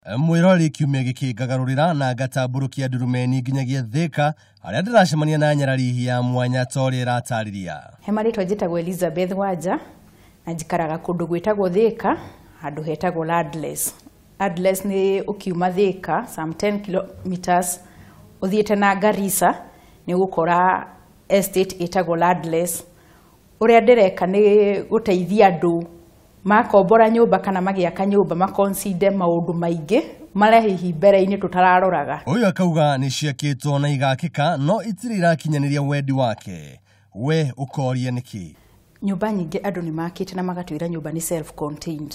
Mwĩroreri, kiumia gĩkĩ ngagarũrĩra na ngatambũrũkia ndurumeni nginyagia Thĩka, harĩa ndĩracemania na nyarari ya mwanya ta ũrĩa ĩratarĩria. He marĩtwa, njĩtagwo Elizabeth Wanja na njikaraga kũndũ gwĩtagwo Thĩka, handũ hetagwo Landless. Landless nĩ ũkiuma Thĩka some 10 kilometers ũthiĩte na Garissa, nĩ ũgũkora estate ĩtagwo Landless. Ũrĩa ndĩreka nĩ gũteithia andũ makombora nyũmba kana magĩaka nyũmba maconsider maũndũ maingĩ marĩa hihi mbere-inĩ tũtararoraga. Ũyũ akauga nĩ ciakĩtwo na igakĩka, no itirĩ irakinyanĩria wendi wake. We ũkoria nĩkĩ? Nyũmba nyingĩ andũ nĩ makĩte na magatwĩra nyũmba nĩ self contained.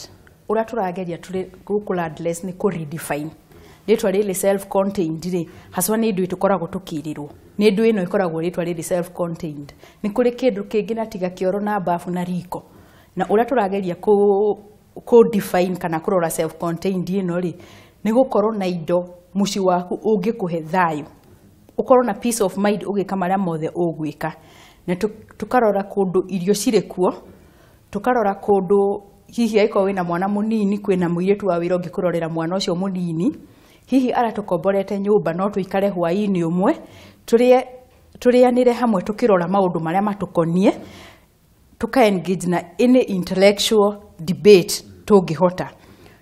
Ũrĩa tũrageria tũrĩ gũkũ Landless nĩ kũ redefine rĩtwa rĩrĩ self contained rĩ, haswa nĩ ithuĩ tũkoragwo tũkĩrĩrwo nĩ ndũ ĩno ĩkoragwo rĩtwa rĩrĩ self contained. Nĩ kũrĩ kĩndũ kĩngĩ na tiga kĩoro na bafu na riko. Na ũrĩa tũrageria kũ define kana kũrora self contained ĩno rĩ, nĩ gũkorwo na indo mũciĩ waku ũngĩkũhe thayũ, ũkorwo na peace of mind ũgĩka marĩa mothe ũgwĩka. Na tũkarora kũndũ irio cirĩ kuo, tũkarora kũndũ hihi angĩkorwo wĩna mwana mũnini, kwĩna mũirĩtu wa wĩra ũngĩkũrorera mwana ũcio mũnini. Hihi arĩa tũkomborete nyũmba no tũikare hwaĩ-inĩ ũmwe tũrĩe, tũrĩanĩre hamwe, tũkĩrora maũndũ marĩa matũkonie, tũka engage na any intellectual debate tũngĩhota.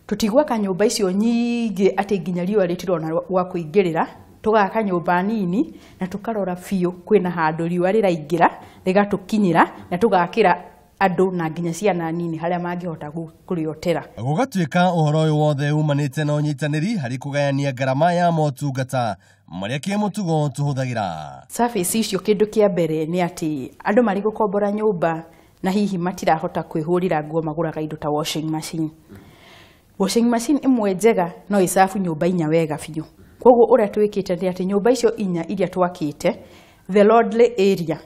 Tũtigwaka nyũmba icio nyingĩ atĩ nginya riũa rĩtirona gwa kũingĩrĩra. Tũgaka nyũmba nini na tũkarora biũ kwĩna handũ riũa rĩraingĩra rĩgatũkinyĩra, na tũgakĩra andũ na nginya ciana nini harĩa mangĩhota kũrĩotera. Gũgatuĩka ũhoro ũyũ wothe umanĩte na ũnyitanĩri harĩ kũgayania ngarama ya motungata marĩa kĩmũtugo tũhũthagĩra. Service icio, kĩndũ kĩa mbere nĩ atĩ andũ marĩ gũkombora nyũmba na hihi matirahota kwĩhũrĩra nguo, magũraga indo ta washing machine. Washing machine ĩmwe njega no ĩcabu nyũmba inya wega biũ. Koguo ũrĩa twĩkĩte nĩ atĩ nyũmba icio inya iria twakĩte, the Lordly area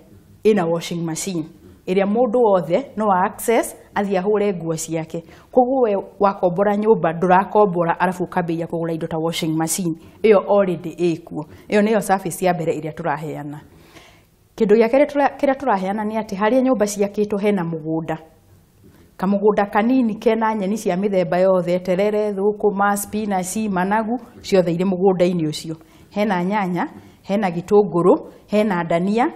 ĩna washing machine ĩrĩa mũndũ wothe no access athiĩ ahũre nguo ciake. Koguo we wakombora nyũmba, ndũrakombora arabu ũkambĩrĩria kũgũra indo ta washing machine, ĩyo already ĩkuo. Ĩyo nĩyo service ya mbere ĩrĩa tũraheana. Kĩndũ gĩa kerĩ kĩrĩa tũraheana nĩ atĩ harĩa nyũmba ciakĩtwo hena mũgũnda, kamũgũnda kanini kena nyeni cia mĩthemba yothe, terere, thũkũma, spinach, managu, ciothe irĩ mũgũnda-inĩ ũcio. Hena nyanya, hena gĩtũngũrũ, hena ndania.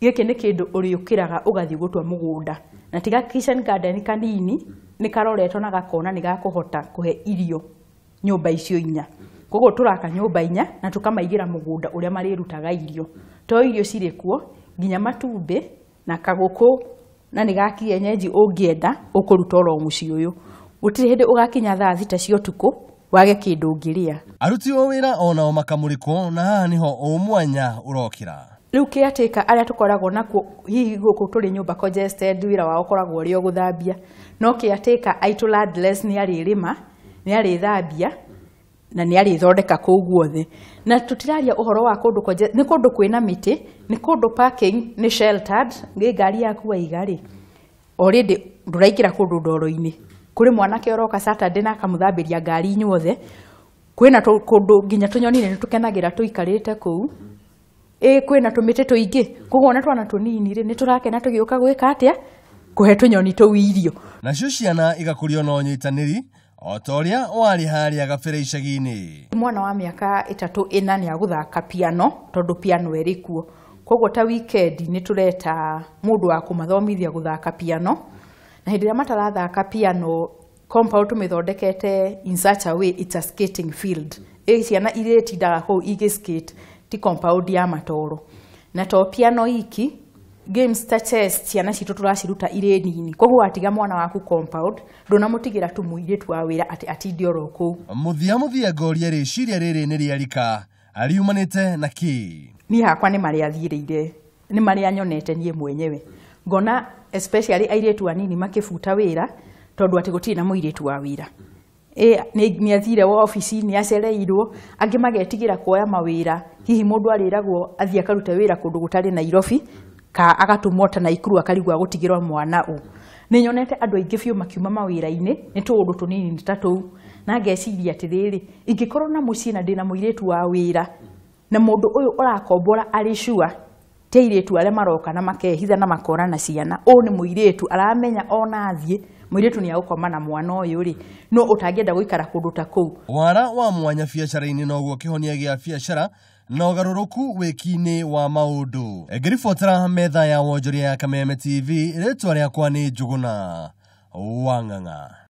Gĩkĩ nĩ kĩndũ ũrĩũkĩraga ũgathiĩ gũtua mũgũnda, na tiga kitchen garden kanini, nĩ karoretwo na gakona nĩ gakũhota kũhe irio nyũmba icio inya. Koguo tũraka nyũmba inya na tũkamaigĩra mũgũnda ũrĩa marĩrutaga irio. To irio cirĩ kuo, nginya matumbĩ na kagũkũ na nĩ ga kienyeji ũngĩenda ũkũruta oro mũciĩ ũyũ. Gũtirĩ hĩndĩ ũgakinya thaa 6 cia ũtukũ wage kĩndũ ũngĩrĩa. Aruti o wĩra onao makamũrĩkwo, na haha nĩho ũmwanya ũrokĩra. Rĩu caretaker arĩa tũkoragwo nakuo hihi gũkũ tũrĩ nyũmba congested, wĩra wao ũkoragwo ũrĩ o gũthambia, no caretaker aitũ Landless nĩ arĩrĩma, nĩ arĩthambia na nĩ arĩthondeka kũu guothe. Na tũtiraria ũhoro wa kũndũ nĩ kũndũ kwĩna mĩtĩ, nĩ kũndũ parking nĩ sheltered. Nĩ ngari yaku waiga rĩ, already ndũraingĩra kũndũ ndoro-inĩ. Kũrĩ mwanake ũroka Saturday na akamũthambĩria ngari inyuothe. Kwĩna kũndũ nginya tũnyoni nĩ tũkenagĩra tũikarĩte kũu. Ĩ kwĩna tũmĩtĩ tũingĩ, koguo ona twana tũnini rĩ, nĩ tũrakena tũgĩũka gwĩka atĩa, kũhe tũnyoni tũu irio. Nacio ciana igakũrio na ũnyitanĩri o ta ũrĩa warĩ harĩa gabere icagi-inĩ. Mwana wa mĩaka 3, 4 nĩ agũthaka piano, tondũ piano ĩrĩ kuo. Koguo ta weekend nĩ tũreta mũndũ wa kũmathomithia gũthaka piano, na hĩndĩ ĩrĩa matarathaka piano, compound tũmĩthondekete in such a way it's a skating field. Ĩ ciana irĩtindaga kũu igĩ skate, ti compound ya matoro. Na to piano iki, games ta chess ciana citũ tũraciruta irĩ nini. Koguo watiga mwana waku compound, ndũnamũtigĩra tu mũirĩtu wa wĩra atĩ atinde oro kũu. Mũthia mũthia ngoria, rĩciria rĩrĩ nĩ rĩarika riumanĩte na kĩ? Niĩ hakwa nĩ marĩa thiĩrĩire, nĩ marĩa nyonete niĩ mwenyewe, ngona especially airĩtu anini makĩbuta wĩra tondũ atĩ gũtirĩ na mũirĩtu wa wĩra. Ĩ nĩ athire wabici, nĩ acereirwo. Angĩ magetigĩra kuoya mawĩra, hihi mũndũ arĩragwo athiĩ akarute wĩra kũndũ gũtarĩ Nairobi, ka agatũmwo ta Naikuru, akarigwo agũtigĩrwo mwana ũ. Nĩ nyonete andũ aingĩ biũ makiuma mawĩra-inĩ nĩ tũũndũ tũnini ta tũu, na ngeciria atĩrĩrĩ, ingĩkorwo na mũciĩ na ndĩna mũirĩtu wa wĩra na mũndũ ũyũ ũrakombora arĩ sure ti airĩtu arĩa maroka na makehitha na makora na ciana, ũyũ nĩ mũirĩtu aramenya ona athiĩ Mũirĩtu nĩ agũkoma na mwana ũyũ rĩ, no ũtangĩenda gũikara kũndũ ta kũu. Wara wa mwanya biacara-inĩ noguo kĩhonia gĩa biacara na ũgarũrũku wĩki-inĩ wa maũndũ. Ngĩribotera metha ya wonjoria ya Kameme TV, rĩtwa rĩakwa nĩ Njũgũna Wang'ang'a.